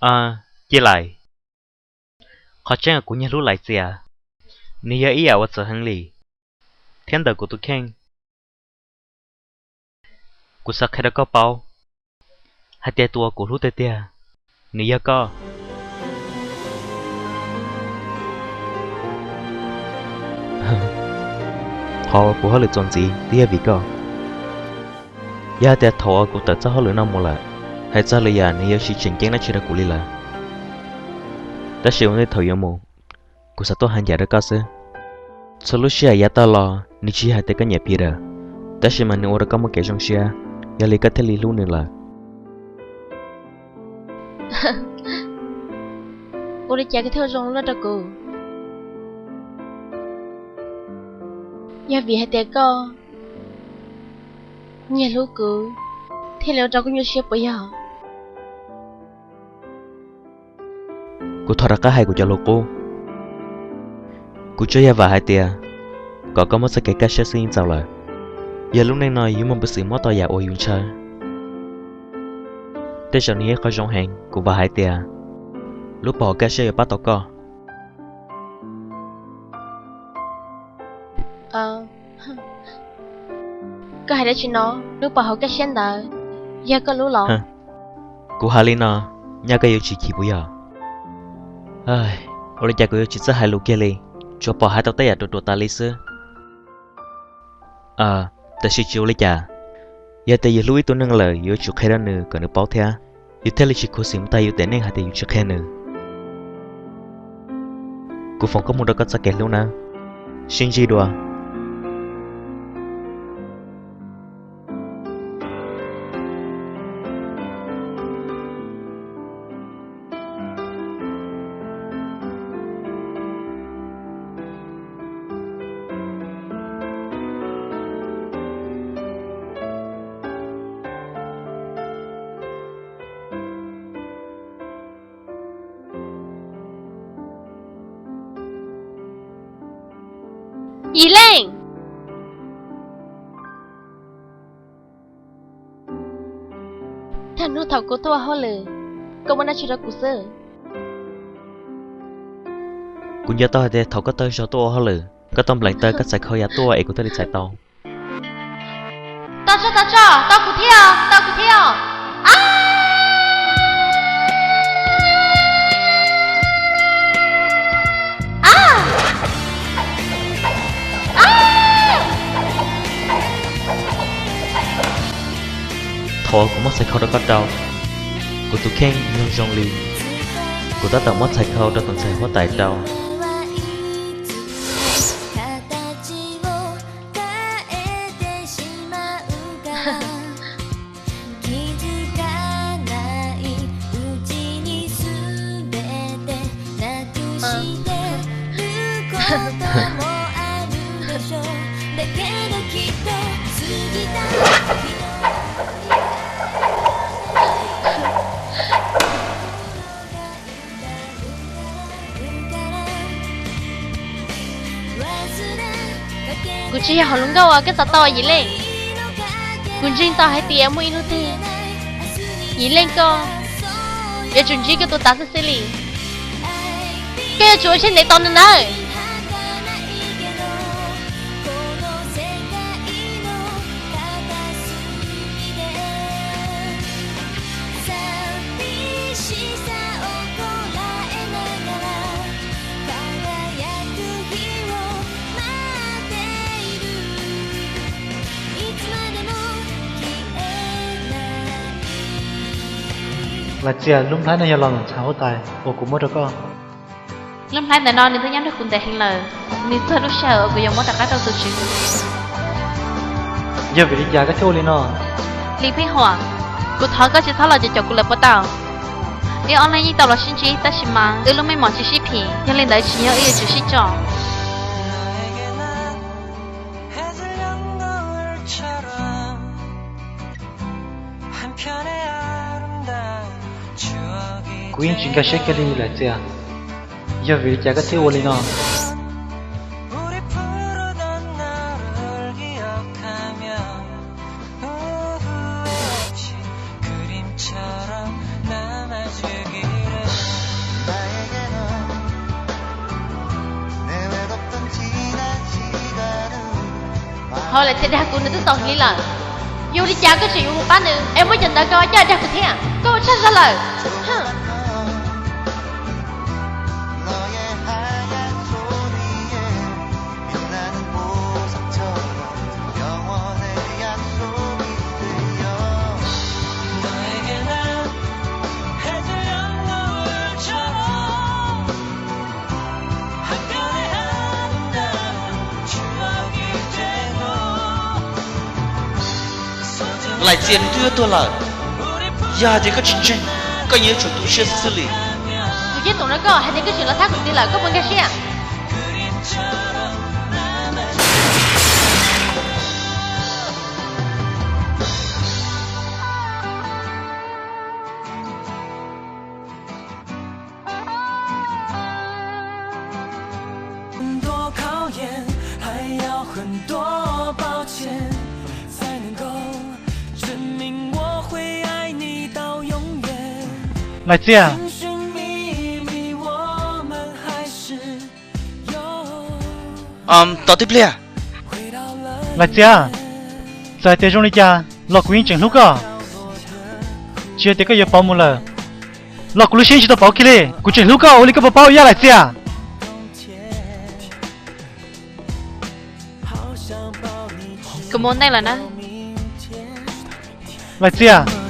Cia Lais, qhov tseeb kuv nyiag hlub Lais Txias, nws yog ib yam uas txawv heev li, thiab ntawm kuv tus kheej, kuv xav qhia rau koj paub hais tias tus uas kuv hlub tiag tiag, nws yog koj. Qhov uas kuv hauj lwm txuas ntxiv twb yog vim koj. Yog hais tias thaum uas kuv tawm txoj hauj lwm no mus lawm, hais txog lwm yam nws yuav tsis tseem ceeb dab tsi rau kuv li lawm. Tab sis ua ntej thaum yuav mus, kuv xav tuaj hais ncaj rau koj xwb. Txhua lub sij hawm yav tag los nws tsis yog hais tias koj nyiam Peter, tab sis mas nws ua rau koj muaj kev zoo siab, yog li koj thiaj li hlub nws lawm. Ua li cas koj thiaj ua zoo luaj rau kuv? Yog vim hais tias koj nyiag hlub kuv thiaj li ua rau kuv nyuaj siab puas yog? Kuv thov rov qab hais kuv cov lus qub. Kuv tsuas yog vam hais tias kom koj muab txoj kev kaj siab xwb yeej txaus lawm. Yog lub neej no yuav muaj peev xwm muab tau yam uas yus ntshaw, tej zaum nws yog ib qho zoo heev. Kuv vam hais tias lub pov haum kaj siab yuav pab tau koj. Koj hais dab tsi no? Lub pov haum kaj siab ntawd yog koj lub los? Kuv hais li no, nyaj koj yuav tsis chim puas yog? Ua li cas kuv yuav tsis txawj hais lus kiag li, tsuas pom hais tau tej yam ruam ruam tas li xwb. Tab sis tsis ua li cas, yog tias yus hlub ib tug neeg lawm yuav tsum qhia rau nws kom nws paub thiab, yus thiaj li tsis khuv xim mus tag yus tiam neej hais tias yus tsis qhia nws. Kuv foom koob hmoov rau koj txoj kev hlub nawb. Sib ntsib dua. Yim Leej! Tag hnub thaum kuv tuaj ua hauj lwm, koj muab dab tsi rau kuv xwb? Kuv nco tau hais tias thaum koj tawg zog tuaj ua hauj lwm, koj tau nplees taw koj txhais khau yav tuaj es kuv thiaj li txhais tau. Tau tso, tau tso, tau kuv thiab, tau kuv thiab. Thaum kuv muab txhais khau rau koj rau, kuv tus kheej nyoog zoo li kuv tab tom muab txhais khau rau tus ntxhais huab tais rau. Kuv tsis yog hauv lub nkauj uas koj xav tau Yim Leej. Kuv ntseeg tau hais tias muaj ib hnub twg Yim Leej koj yuav tsum ntsib koj tus tav xwb xwb li. Koj yuav tsum ua siab ntev tos nws nawb. Lais Txias, lub nplhaib no yog los ntawm ntxhais huab tais uas kuv muab rau koj. Lub nplhaib ntawm no nws twb nyob nrog kuv ntev heev lawm, nws txog lub sij hawm uas kuv yuav muab rov qab rau tus tswv. Yog vim li cas koj thiaj ua li no? Lis Pheej Huam, kuv thov koj tsis txhob los caum kuv lawm puas tau? Wb ob leeg yeej tau los sib ntsib tab sis mas wb lub meej mom tsis sib phim, yog li ntawd tsim nyog wb yuav tsum sib tso. Kuv yeej tsis nkag siab kiag li Lais Txias, yog vim li cas koj thiaj ua li no? Hauv Lais Txias dag kuv nws twb tau hli lawm. Yog li cas koj tseem yuav mus pab nws es muab cov ntawv ko coj dag kuv thiab? Koj ua tsaug zog lawm. Lais Txias, nws twb yuav tuag lawm. Yog hais tias koj tsis ntseeg, koj yeej yuav tsum tu siab xwb xwb li. Kuv yeej toom rau koj hais tias koj tseem los thab kuv ntxiv lawm, koj puas nkag siab? Lais Txias. Tos tib pliag. Lais Txias, txawm hais tias zoo li cas los kuv yeej tseem hlub koj. Tsis hais tias koj yuav pauv mus lawm los kuv lub siab tsis tau pauv kiag li. Kuv tseem hlub koj ua li koj puas paub ib yam, Lais Txias? Kuv mus ntej lawm na. Lais Txias.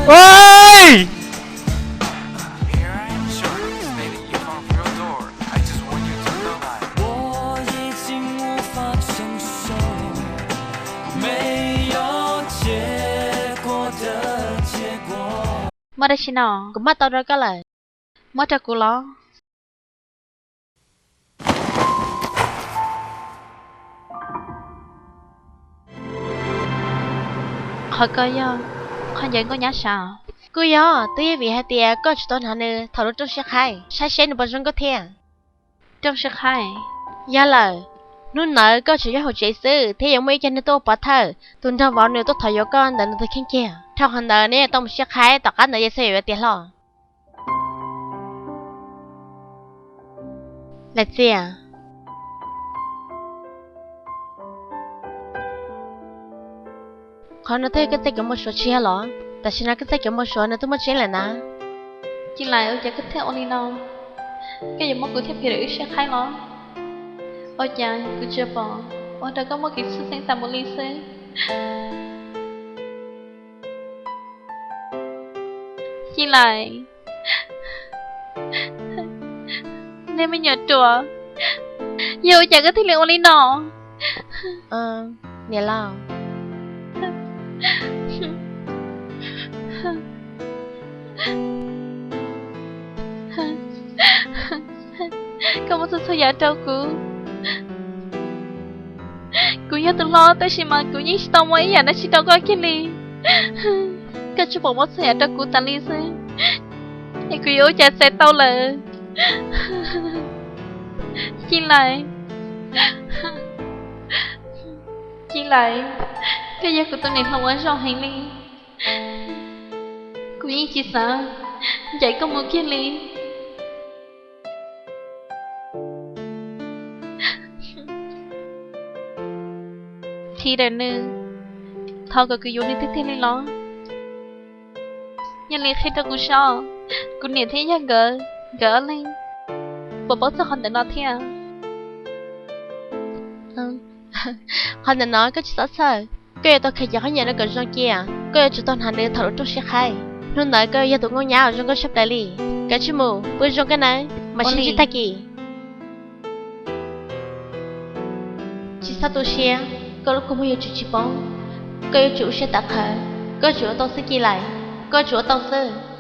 Oi! Muaj dab tsi no? Kuv muab tau rau koj lawm. Muab rau kuv los? Qhov ko yog qhov ncaws nkauj nyab sav? Kuj yog, twb yog vim hais tias koj tsis tau hnav nws thaum lub rooj siab qhaib, saib seb nws puas zoo nkauj thiab. Rooj siab qhaib? Yog lawm, hnub ntawd koj tseem nyob hauv tsev xwb thiab yuav muaj ib co neeg tuaj ua pov thawj, tus nraug vauv nws tuaj thov yuav koj ntawm nws tus kheej kiag. Dhau qhov ntawd nws yuav tau mus siab qhaib, tom qab ntawd yeej xav yuav tiav hlo. Lais Txias. Qhov no twb yog koj txoj kev npau suav tsis yog los? Tam sim no koj txoj kev npau suav nws twb muaj tseeb lawm na. Cig Lais, ua cas koj thiaj ua li no? Koj yuav muab kuv thiab Peter wb siab qhaib los? Ua cas kuv tsuas pom ua rau koj muaj kev txhawj xeeb tas mus li xwb. Cig Lais, nej me nyuam ruam, yog ua cas koj thiaj li ua li no? Niam laus, koj muab txhua txhua yam rau kuv. Kuv yog tus hlob tab sis mas kuv yeej tsis tau muab ib yam dab tsi rau koj kiag li. Koj tsuas pom muab txhua yam rau kuv tas li xwb, es kuv yuav ua cas txais tau lawm? Cig Lais, Cig Lais, koj yog kuv tus niam hluas uas zoo heev li. Kuv yeej tsis xav ncaim koj mus kiag li. Thim daim nws, thov kom kuv yuav nws tiag tiag li los? Yog li qhia rau kuv saib, kuv niam thiab yawg nkawd, nkawd ob leeg puas paub txog qhov ntawm no thiab? Qhov ntawm no koj tsis txhob txhawj, koj yuav tau khaws cov qhov nyiam no kom zoo cia, koj yuav tsum tau hnav nws thaum lub rooj siab qhaib. Hnub ntawd koj yuav yog tus nkauj nyab uas zoo nkauj tshaj plaws li. Koj cia li mus, pw zoo koj nawb, mam sib ntsib tag kis. Tsis txhob tu siab, koj lub kua muag yuav tsum tsis poob. Koj yuav tsum ua siab tawv qhawv, koj yuav tsum ua tau xwb Cig Lais, koj yuav tsum ua tau xwb.